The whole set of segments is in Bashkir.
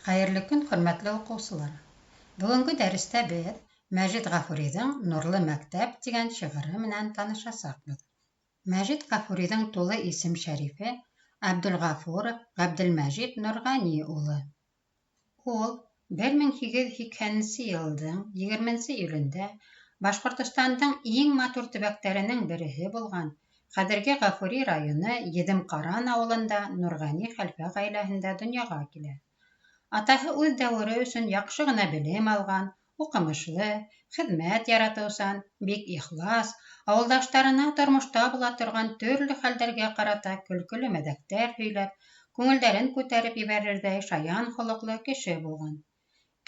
Хәйерле көн, хөрмәтле уҡыусылар! Бөгөнгө дәрестә беҙ Мәжит Ғафуриҙың Нурлы мәктәп тигән шиғыры менән танышасаҡбыҙ. Мәжит Ғафуриҙың тулы исем-шәрифе Әбделғәфүр Ғәбделмәжит Нурғәни улы. Ул 1880 нсе йылдың 20 июлендә Башҡортостандың иң матур төбәктәренең береһе булған, хәҙерге Ғафури районы Еҙемҡаран ауылында Нурғәни хәлфә ғаиләһендә донъяға килә. Атаһы үҙ дәүере өсөн яҡшы ғына белем алған, уҡымышлы, хеҙмәт яратыусан, бик ихлас, ауылдаштарына тормошта була торған төрлө хәлдәргә ҡарата көлкөлө мәҙәктәр һөйләп, күңелдәрен күтәреп ебәрерҙәй шаян холоҡло кеше булған.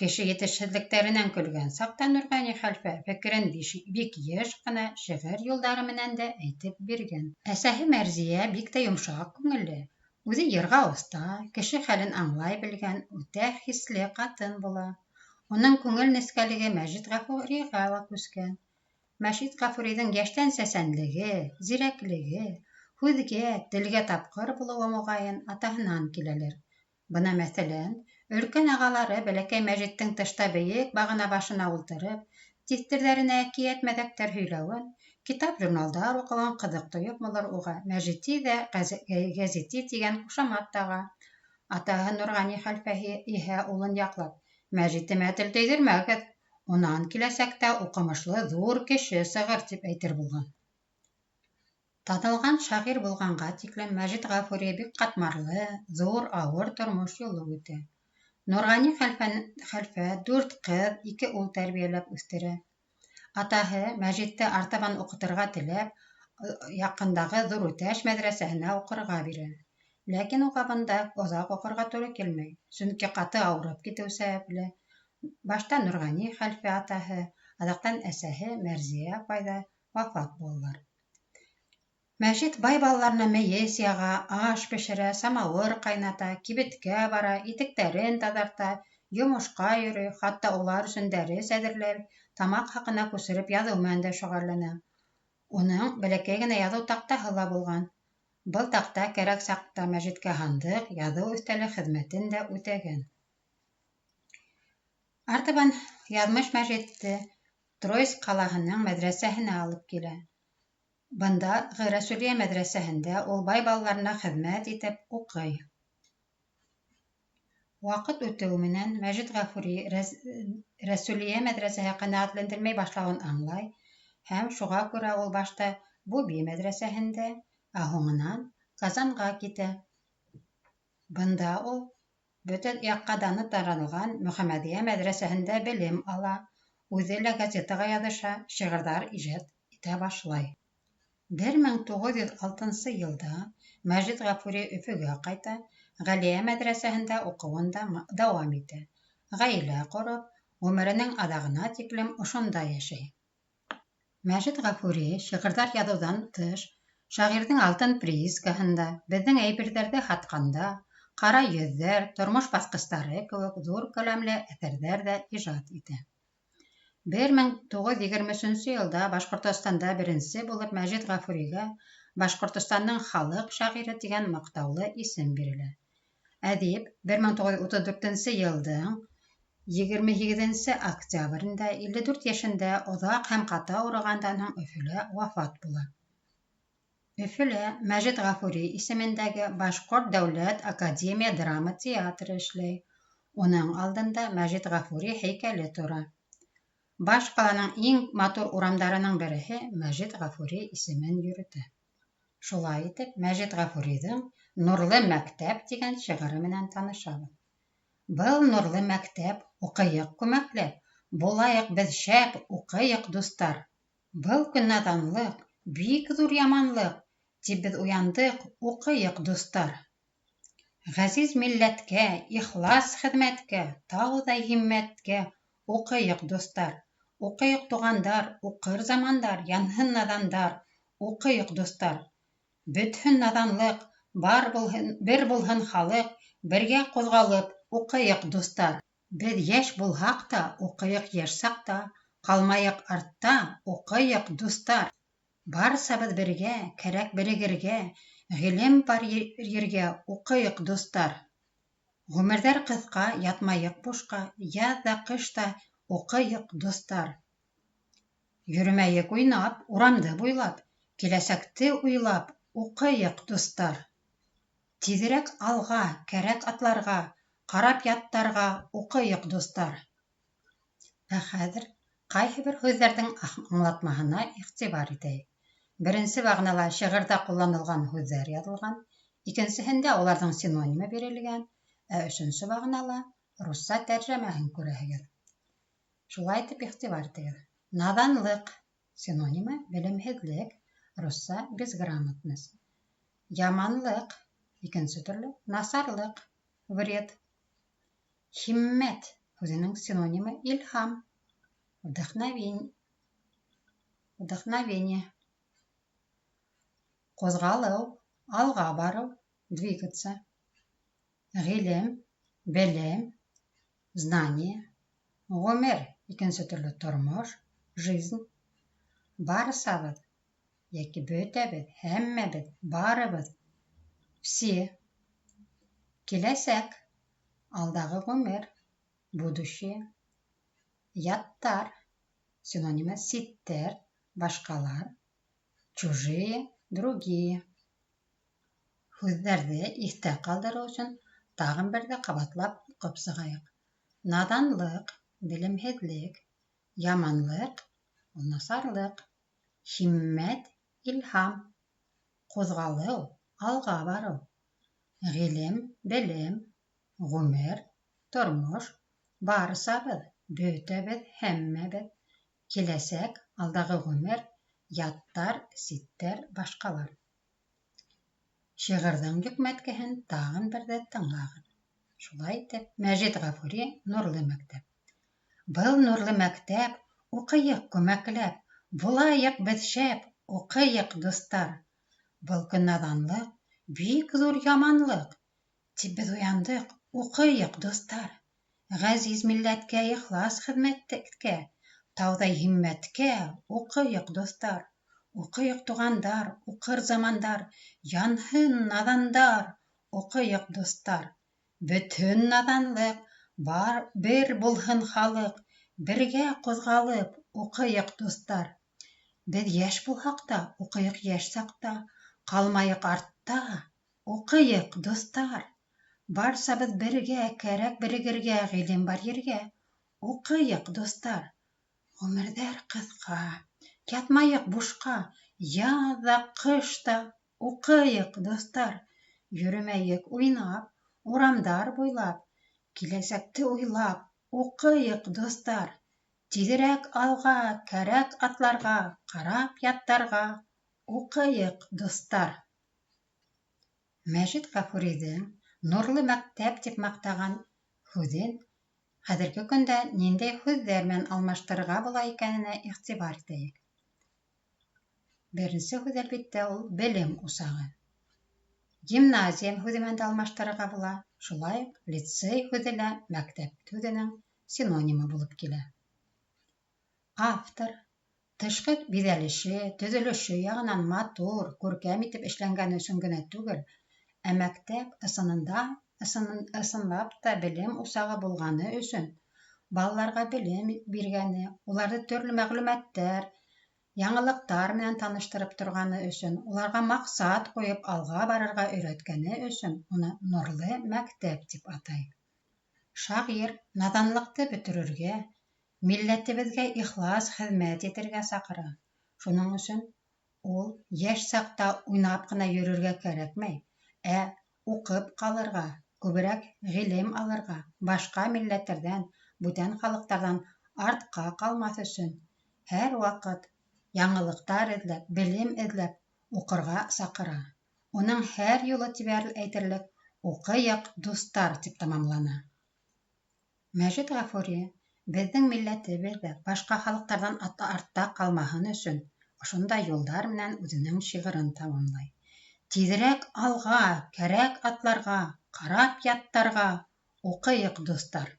Кеше етешһеҙлектәренән көлгән саҡта Нурғәни хәлфә фекерен бик йыш ҡына шиғыр юлдары менән дә әйтеп биргән. Әсәһе Мәрзиә бик тә йомшаҡ күңелле, үҙе йырға оҫта, кеше хәлен аңлай белгән үтә хисле ҡатын була. Уның күңел нескәлеге Мәжит Ғафуриға ла күскән. Мәжит Ғафуриҙың йәштән сәсәнлеге, зирәклеге, һүҙгә, телгә тапҡыр булыуы, моғайын, атаһынан киләлер. Бына, мәҫәлән, өлкән ағалары бәләкәй Мәжиттең тышта бейек бағана башына ултырып, тиҫтерҙәренә әкиәт-мәҙәктәр һөйләүен, китап-журналдар уҡыуын ҡыҙыҡ тойопмолор, уға Мәжити ҙә гәзити тигән ҡушамат таға. Атаһы Нурғәни хәлфә иһә улын яҡлап, Мәжитемә тел тейҙермәгеҙ, унан киләсәктә уҡымышлы ҙур кеше сығыр, тип әйтер булған. Танылған шағир булғанға тиклем Мәжит Ғафури бик ҡатмарлы, ҙур, ауыр тормош юлы үтә. Нурғәни хәлфә дүрт ҡыҙ, ике ул тәрбиәләп үҫтерә. Атаһы Мәжитте артабан уҡытырға теләп, яҡындағы Ҙур Үтәш мәҙрәсәһенә уҡырға бирә. Ләкин уға бында оҙаҡ уҡырға тура килмәй, сөнки ҡаты ауырып китеү сәбәпле, башта Нурғәни хәлфә атаһы, аҙаҡтан әсәһе Мәрзиә апай ҙа вафат булалар. Мәжит бай балаларына мейес яға, аш бешерә, самауыр ҡайната, кибеткә бара, итектәрен таҙарта, йомошҡа йөрөй, хатта улар өсөн дәрес әҙерләй, тамаҡ хаҡына күсереп яҙыу менән дә шөғөлләнә. Уның бәләкәй генә яҙыу таҡтаһы ла булған. Был таҡта кәрәк саҡта Мәжиткә һандыҡ, яҙыу өҫтәле хеҙмәтен дә үтәгән. Артабан яҙмыш Мәжитте Троицк ҡалаһының мәҙрәсәһенә алып килә. Бындағы Рәсүлиә мәҙрәсәһендә ул бай балаларына хеҙмәт итеп уҡый. Ваҡыт үтеү менән Мәжит Ғафури Рәсүлиә мәҙрәсәһе ҡәнәғәтләндермәй башлауын аңлай һәм шуға күрә ул башта Буби мәҙрәсәһендә, ә һуңынан Казанға китә. Бында ул бөтә яҡҡа даны таралған Мөхәммәҙиә мәҙрәсәһендә белем ала, үҙе лә газетаға яҙыша, шиғырҙар ижад итә башлай. 1906 йылда Мәжит Ғафури Өфөгә ҡайта, Ғәлиә мәҙрәсәһендә уҡыуын дауам итә. Ғаилә ҡороп, ғүмеренең аҙағына тиклем ошонда йәшәй. Мәжит Ғафури шиғырҙар яҙыуҙан тыш, Шағирҙың алтын приискаһында, Беҙҙең әйберҙәрҙе һатҡанда, Ҡара йөҙҙәр, Тормош баҫҡыстары кеүек ҙур күләмле әҫәрҙәр ҙә ижад итә. 1923 йылда Башҡортостанда беренсе булып Мәжит Ғафуригә Башҡортостандың халыҡ шағиры тигән маҡтаулы исем бирелә. Әҙип 1934 йылдың 28 октябрендә 54 йәшендә оҙаҡ һәм ҡаты ауырығандан һуң Өфөлә вафат була. Өфөлә Мәжит Ғафури исемендәге Башҡорт дәүләт академия драма театры эшләй. Уның алдында Мәжит Ғафури һәйкәле тора. Баш ҡаланың иң матур урамдарының береһе Мәжит Ғафури исемен йөрөтә. Шулай итеп, Мәжит Ғафуриҙың Нурлы мәктәп тигән шиғыры менән танышабыҙ. Был нурлы мәктәп, уҡыйыҡ күмәкләп, булайыҡ беҙ шәп, уҡыйыҡ, дуҫтар. Был көн наҙанлыҡ, бик ҙур яманлыҡ, тип беҙ уяндыҡ, уҡыйыҡ, дуҫтар. Ғәзиз милләткә, ихлас хеҙмәткә, тауҙай һиммәткә уҡыйыҡ, дуҫтар. Уҡыйыҡ, туғандар, уҡыр замандар, янһын наҙандар, уҡыйыҡ, дуҫтар. Бөтһөн наҙанлыҡ, бар булһын, бер булһын халыҡ, бергә ҡуҙғалып, уҡыйыҡ, дуҫтар. Беҙ йәш булһаҡ та, уҡыйыҡ йәш саҡта, ҡалмайыҡ артта, уҡыйыҡ, дуҫтар. Барсабыҙ бергә, кәрәк берегергә, ғилем бар ергә, уҡыйыҡ, дуҫтар. Ғүмерҙәр ҡыҫҡа, ятмайыҡ бушҡа, яҙ ҙа, ҡыш та уҡыйыҡ, дуҫтар. Йөрөмәйек уйнап, урамды буйлап, киләсәкте уйлап, уҡыйыҡ, дуҫтар. Тиҙерәк алға, кәрәк атларға, ҡарап яттарға, уҡыйыҡ, дуҫтар. Ә хәҙер ҡайһы бер һүҙҙәрҙең аңлатмаһына иғтибар итәйек. Беренсе бағанала шиғырҙа ҡулланылған һүҙҙәр яҙылған, икенсеһендә уларҙың синонимы бирелгән, ә өсөнсө бағанала русса тәржемәһен күрәһегеҙ. Шулай итеп иғтибар итегеҙ. Наҙанлыҡ синонимы белемһеҙлек, русса безграмотность. Яманлыҡ икенсе төрлө насарлыҡ, вред. Химмәт һүҙенең синонимы илһам, вдохновение. Вдохновение. Ҡуҙғалыу, алға барыу, двигаться. Ғилем, белем, знание. Ғүмер, икенсе төрлө тормош, жизнь. Барсабыҙ йәки бөтәбеҙ, һәммәбеҙ, барыбыҙ, все. Киләсәк, алдағы ғүмер, будущее. Яттар, синонимы ситтәр, башҡалар, чужие, другие. Һүҙҙәрҙе иҫтә ҡалдырыу өсөн тағын берҙе ҡабатлап уҡып сығайыҡ. Наҙанлыҡ, белемһеҙлек, яманлыҡ, ул насарлыҡ, химмәт, илһам, ҡуҙғалыу, алға барыу, ғилем, белем, ғүмер, тормош, барсабыҙ, бөтәбеҙ, һәммәбеҙ, киләсәк, алдағы ғүмер, яттар, ситтәр, башҡалар. Шиғырҙың йөкмәткеһен тағын берҙе тыңлағыҙ. Шулай итеп, Мәжит Ғафури «Нурлы мәктәп». Был нурлы мәктәп, уҡыйыҡ күмәкләп, булайыҡ беҙ шәп, уҡыйыҡ, дуҫтар. Был көн наҙанлыҡ, бик ҙур яманлыҡ, тип беҙ уяндыҡ, уҡыйыҡ, дуҫтар. Ғәзиз милләткә ихлас хеҙмәткә, тауҙай һиммәткә, уҡыйыҡ, дуҫтар. Уҡыйыҡ, туғандар, уҡыр замандар, янһын наҙандар, уҡыйыҡ, дуҫтар. Бөтһөн наҙанлыҡ, бар бер булһын халыҡ, бергә ҡуҙғалып, уҡыйыҡ, дуҫтар. Беҙ йәш булһаҡ та, уҡыйыҡ йәш саҡта, ҡалмайыҡ артта, уҡыйыҡ, дуҫтар. Барсабыҙ бергә, кәрәк берегергә, ғилем бар ергә, уҡыйыҡ, дуҫтар. Ғүмерҙәр ҡыҫҡа, ятмайыҡ бушҡа, яҙ ҙа, ҡыш та, уҡыйыҡ, дуҫтар. Йөрөмәйек уйнап, урамдар буйлап, киләсәкте уйлап, уҡыйыҡ, дуҫтар. Тиҙерәк алға, кәрәк атларға, ҡарап яттарға, уҡыйыҡ, дуҫтар. Мәжит Ғафуриҙең «Нурлы мәктәп» тип маҡтаған һүҙен хәҙерге көндә ниндәй һүҙҙәр менән алмаштырырға була икәненә иғтибар итәйек. Беренсе һүҙ, әлбиттә, ул белем усағы. Гимназия һүҙе менән дә алмаштырырға була. Шулай уҡ лицей һүҙе лә мәктәп һүҙенең синонимы булып килә. Автор тышҡы биҙәлеше, төҙөлөшө яғынан матур, күркәм итеп эшләнгәне өсөн генә түгел, ә мәктәп ысынында ысынлап та белем усағы булғаны өсөн, балаларға белем биргәне, уларҙы төрлө мәғлүмәттәр, яңылыҡтар менән таныштырып торғаны өсөн, уларға маҡсат ҡуйып алға барырға өйрәткәне өсөн уны нурлы мәктәп тип атай. Шағир наҙанлыҡты бөтөрөргә, милләтебеҙгә ихлас хеҙмәт итергә саҡыра. Шуның өсөн ул йәш саҡта уйнап ҡына йөрөргә кәрәкмәй, ә уҡып ҡалырға, күберәк ғилем алырға, башҡа милләттәрҙән, бүтән халыҡтарҙан артҡа ҡалмаҫ өсөн һәр ваҡыт яңылыҡтар эҙләп, белем эҙләп уҡырға саҡыра. Уның һәр юлы тип әйтерлек «Уҡыйыҡ, дуҫтар» тип тамамлана. Мәжит Ғафури беҙҙең милләтебеҙ ҙә башҡа халыҡтарҙан артта ҡалмаһын өсөн ошондай юлдар менән үҙенең шиғырын тамамлай. Тиҙерәк алға, кәрәк атларға, ҡарап яттарға, уҡыйыҡ, дуҫтар.